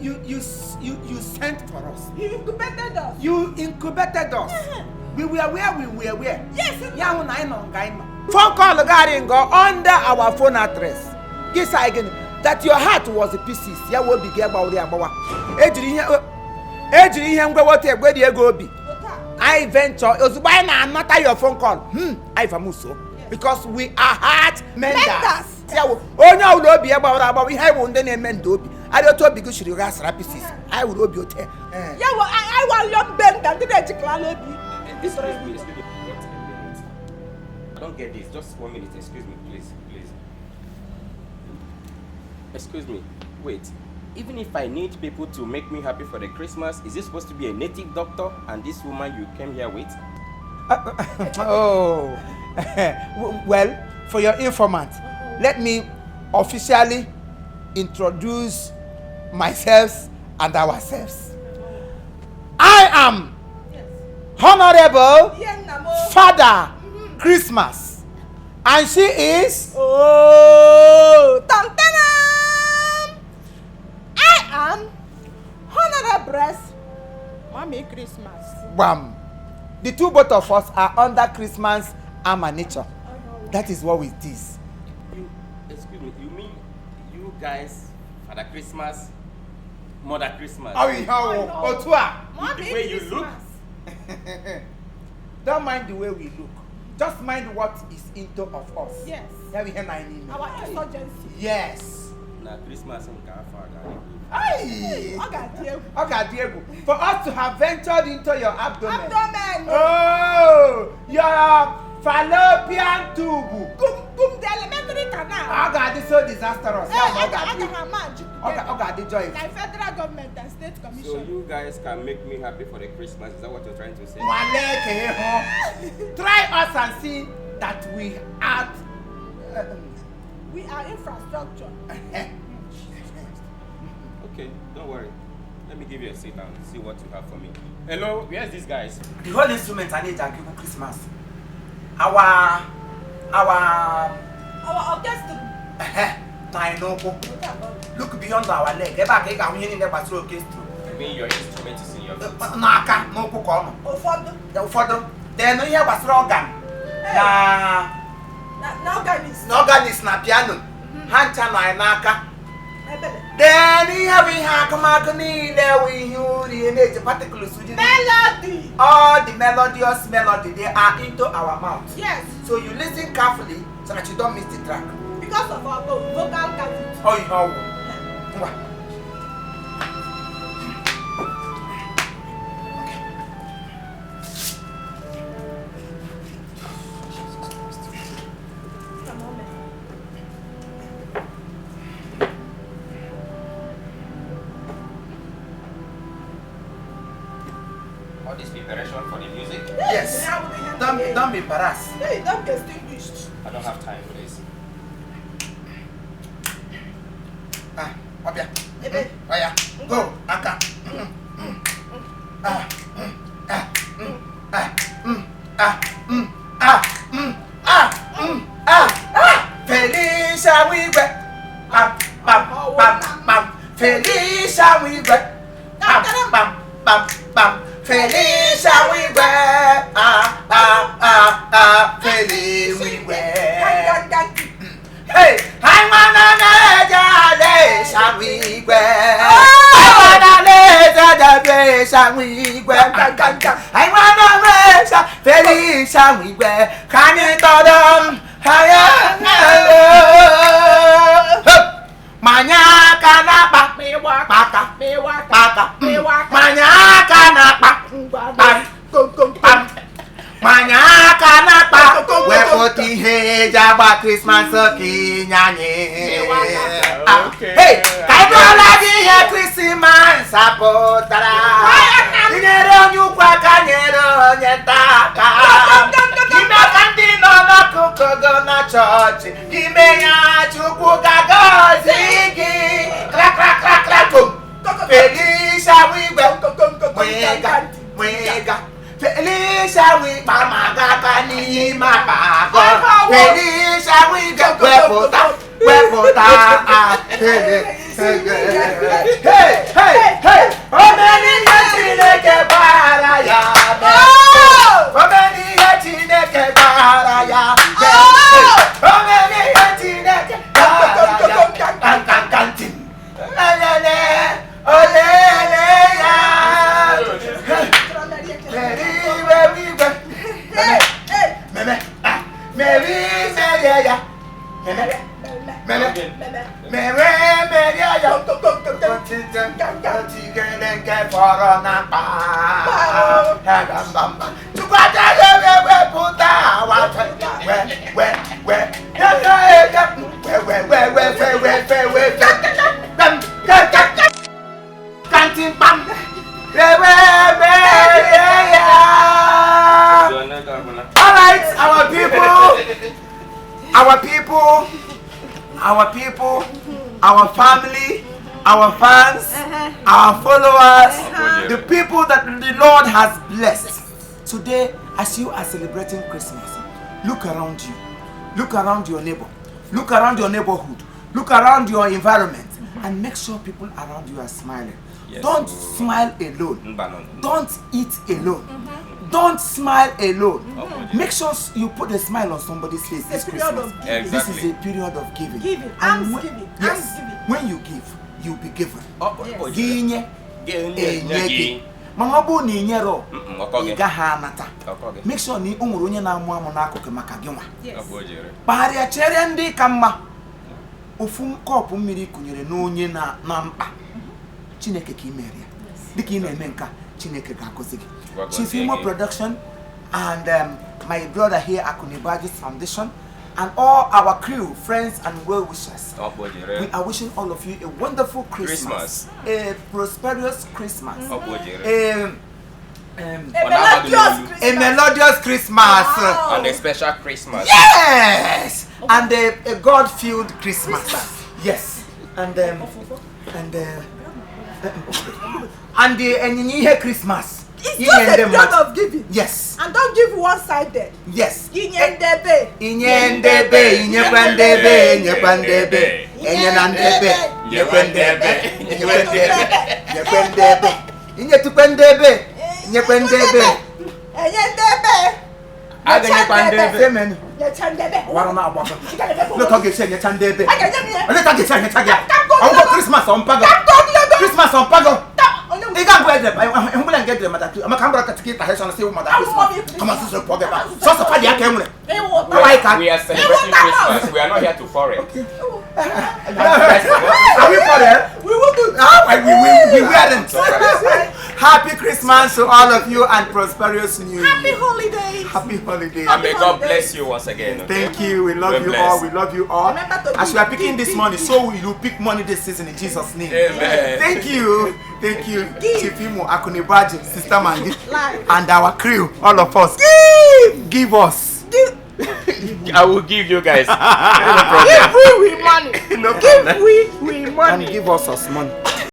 You sent for us. You incubated us. You incubated us. We were where we were where. Yes. Ya hụ na anyị nọ nga anyị nọ. Phone call garị ngọ under our phone address. Gị sị anyị gịnị? That your heart was pieces. Ya wee obi gị agbawara agbawa. Ejiri ihe ngwewota egweri ego obi. Otu a. I venture ozugbo anyị na-anata your phone call. Anyị famuso. Because we are heart menders. Menders. Ya wụ onye ọbụla obi ya gbawara agbawa, ihe anyị wụ ndị na-eme ndụ obi. Adị otu obi gị siri ghasara pieces. Anyị wụrụ obi ote. Ya wụ anyị wụ young bender ndị na-ejikwala obi. Excuse me, excuse me. Wait a minute. I don't get this. Just one minute. Excuse me, please, please. Excuse me. Wait. Even if I need people to make me happy for the Christmas, is it supposed to be a native doctor and this woman you came here with? Oh, well, for your informant, let me officially introduce myself and ourselves. I am Honorable Ihe nna m o. Father Christmas, and she is. Oh, tam tam. I am Honorable Mommy Christmas. Bam. The two both of us are under Christmas armor nature. That is what we this. You, excuse me, you mean you guys, Father Christmas, Mother Christmas? Oh, yeah, otu a. Mommy The way you look. Christmas. Don't mind the way we look. Just mind what is into of us. Yes. Ya bụ ihe na anyị n'ime. Our insurgency. Yes. Na Christmas nke afọ a ga-adị egwu. Aye. Ọ ga-adị egwu. Ọ ga-adị egwu. For us to have ventured into your abdomen. Abdomen. Oh, your fallopian tube. Gum gum the elementary canal. Ọ ga-adị so disastrous. Ya Eh, bụ, ọ aga ga-adị aga ha merge ọ ga-adị joyful. Like federal government and state So commission. you guys can make me happy for the Christmas. Is that what you're trying to say? Nwalee ka ị hụ. Try us and see that we are. We are infrastructure. Okay, don't worry. Let me give you a seat and see what you have for me. Hello, where's these guys? The whole instrument anyị ji agụ egwu Christmas. Our Our orchestra. Nọ anyị n'ụkwụ. Look beyond our leg. Ebe a ka ị ga-ahụ ihe niile gbasara orchestra. You mean your instrument is in your foot? N'aka, n'ụkwụ ka ọ nọ. Ụfọdụ. Ụfọdụ. Then ihe gbasara organ na Na organist. Na organist na piano. Ha ncha nọ anyị n'aka. Ebele. Then ihe bụ ihe agụmagụ niile wụ ihe uri ihe na-eji particles dị. Melody. All the melodious melody, they are into our mouth. Yes. So you listen carefully so that you don't miss the track. Because of our vocal cavity. Ọ ihe ọwụ. Ngwa. Come on, man. All this preparation for the music? Yes. Don't be embarrassed. Hey, don't be extinguished. I don't have time for this. Ah, ọbịa. Ebe. Ọya, go, aka. Ah, ah, ah, ah, ah, ah, ah, ah. Felicia Wigwe. Pam, pam, pam, pam. Felicia Wigwe. Pam, pam, pam, pam. Felicia Wigwe. Ah, ah, ah, ah. Felicia Wigwe. Gang, gang, gang. Hey, I wanna Wigwe. I wanna let the Wigwe. I wanna let Felicia Wigwe. Can you tell them? Manya aka n'akpa. Kpaka. Kpaka. Manya aka n'akpa. Kpam. Kpam. Manya aka n'akpa. Wepụta ihe eji agba Christmas ka inye anyị. Okay. Hey, ka anyị bụrụla gị ihe Christmas apụtara. Inyere onye ukwu aka, nyere onye nta aka. Ime ka ndị nọ n'akụkụ gị na chọọchị. Ime ya, Chukwu ga-agọzi gị. Kra kra kra kra kom. Felicia Wigwe. Mwega, mwega. Felicia Wigwe ma aka n'ime akpa agọ. Felicia Wigwe wepụta, wepụta. Ah, Hey, hey, hey! O mere ihe Chineke gbara ya mee. O mere ihe Chineke gbara ya mee. O mere ihe Chineke gbara ya. Kan kan kan tim. Lelele, olele ya. Meri we we. Meme, ah, meri merie ya. Meme, meme, meme merie ya. Tigere nke fọrọ na mkpa. Chukwu agaghị ewepụta awa we we we we we we we we we we we kantin pam we merie ya. All right, our people, our people, our people, our family, our fans, our followers, the people that the Lord has blessed. Today, as you are celebrating Christmas, look around you, look around your neighbor, look around your neighborhood, look around your environment, and make sure people around you are smiling. Yes. Don't smile alone. Mba, no, no. Don't eat alone. Don't smile alone. Mm-hmm. Make sure you put a smile on somebody's face It's this a period Christmas. of giving. This is Exactly. a period of giving. Giving. And Alms giving. Yes. Alms giving. When you give, you'll be given. Oh, Gị nye, Gị enye gị. Mana ọ bụrụ na ị nyerọ, Mm-mm, ọkọ ị gị. gaghị anata. Ọkọ gị. Make sure na o nwere onye na-amụ amụ n'akụkụ maka gị nwa. Ọ bụ o jere. Kpagharịa chere ndị ka mma. Ofu kọpụ mmiri kụnyere n'onye na na mkpa. Chineke ka ị mere ya. Dịka ị na-eme nke a, Chineke ga-agọzi gị. Gọzie Chief Imo gị. Production and my brother here, Akunibajis Foundation, and all our crew, friends, and well-wishers. Ọ bụ o jere. We are wishing all of you a wonderful Christmas, Christmas. a prosperous Christmas, Ọ bụ o jere. a, A Ọ na-agba gị melodious n'olu. a Christmas. melodious Christmas. Wow. And a special Christmas. Yes, and a God-filled Christmas. Yes, and and the ịnyịnya ihe Christmas. It's Inye just a ndị period mmadụ. of giving. Yes, And don't give one-sided. yes. Inye ndebe. Inye ndebe, inyekwa ndebe, enyekwa ndebe, enye na ndebe, nyekwe ndebe, nyekwe ndebe, nyekwe ndebe, inyetukwe ndebe, nyekwe ndebe. Enye ndebe. A ga-enyekwa ndebe. Amen. Nyecha ndebe. Ọwara na-agbakọ. Leta ọ ga-esi enyecha ndebe. A ga-enye m ya. Leta ọ ga-esi enyecha gị. Ka m Ọgwụgwọ Christmas ọ mpago. Ka m gụọ ogologo. Christmas ọ mpago. Onye Ị ga mbụ edere, ehụbụla nke edere maka maka mbụrụ katikita ha sọ sị maka Christmas. Kama sọsọ pụọ gị ebe a. Sọsọ fadị aka e nwere. Ịwụta. Why can't- We are celebrating Christmas. We are not here to foreign. Are we for it? We will do. Ah, we weren't. Happy Christmas to all of you and prosperous New Happy Year. holidays. Happy holidays. And may God bless you once again. Okay? Thank you. We love We're you all. blessed. We love you all. Remember to As give, we are picking give, this give, money, give. so will you pick money this season in Jesus' name. Amen. Thank you. Thank you. Give. Chief Imo Akunibaji, Sister Mangi, Live. and our crew, all of us. Give. Give us. Give. I will give you guys. No problem. Give we money. No Give problem. we money. And give us money.